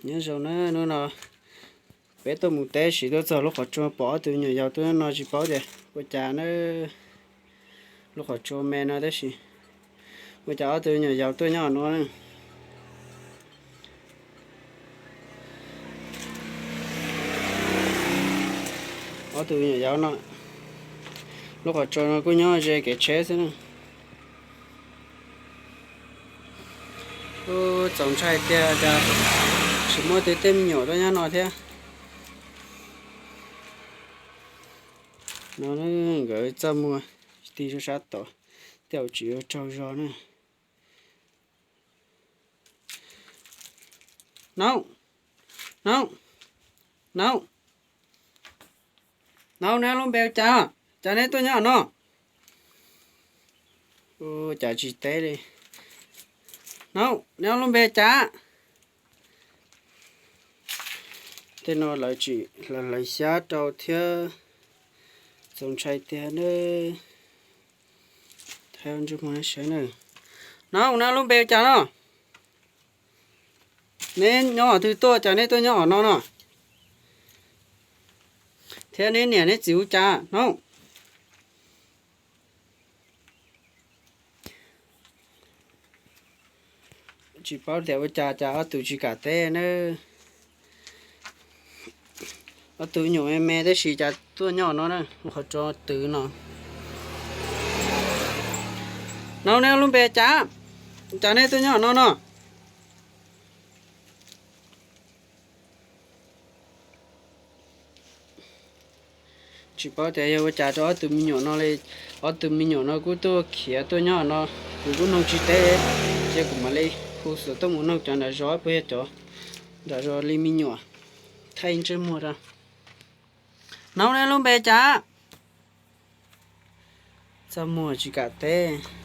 Nyob zoo na, hnub no peb tuaj mus teb sis tuaj txog lub qhov tsua pom ob tug me nyuam yaus tuaj nyob no tsis paub tias ua cas na. Lub qhov tsua me no tab sis ua cas ob tug me nyuam yaus tuaj nyob no na. Ob tug me nyuam yaus no, lub qhov tsua no kuj nyob ze kev tsheb xwb na. Kuj txaus ntshai tiag cas tsis muaj tej me nyuam tuaj nyob no thiab. No nkawd txaj muag tig rau sab tod, tej zaum tsis yuav tsaug zog na. Naub, naub, naub, naub, neb lub npe ua cas? Cas neb tuaj nyob no? Ua cas tsis teb li. Naub, neb lub npe cas? Tej no lawv tsis hlawv xyab rau thiab, txaus ntshai tiag na. Thaij ntsej muag saib na. Naub, neb lub npe ua cas no? Neb nyob qhov twg tuaj cas neb tuaj nyob qhov no no? Thiab neb niam neb txiv hu cas no? Tsis paub tias ua cas cas ob tug tsis kam teb na. Ob tug nyuam me me tab sis cas tuaj nyob no na, qhov tsua twv no. No neb lub npe cas? Cas neb tuaj nyob no no? Tsis paub tias yog ua cas rau ob tug me nyuam no li. Ob tug me nyuam no kuj tuaj khiav tuaj nyob no, kuv kuj noog tsis teb, ces kuv mam li hu xov tooj mus noog cov nram zos puas yog cov nram zos li me nyuam. Thaij ntsej muag rau. Naub, neb lub npe cas? Txaj muag tsis kam teb.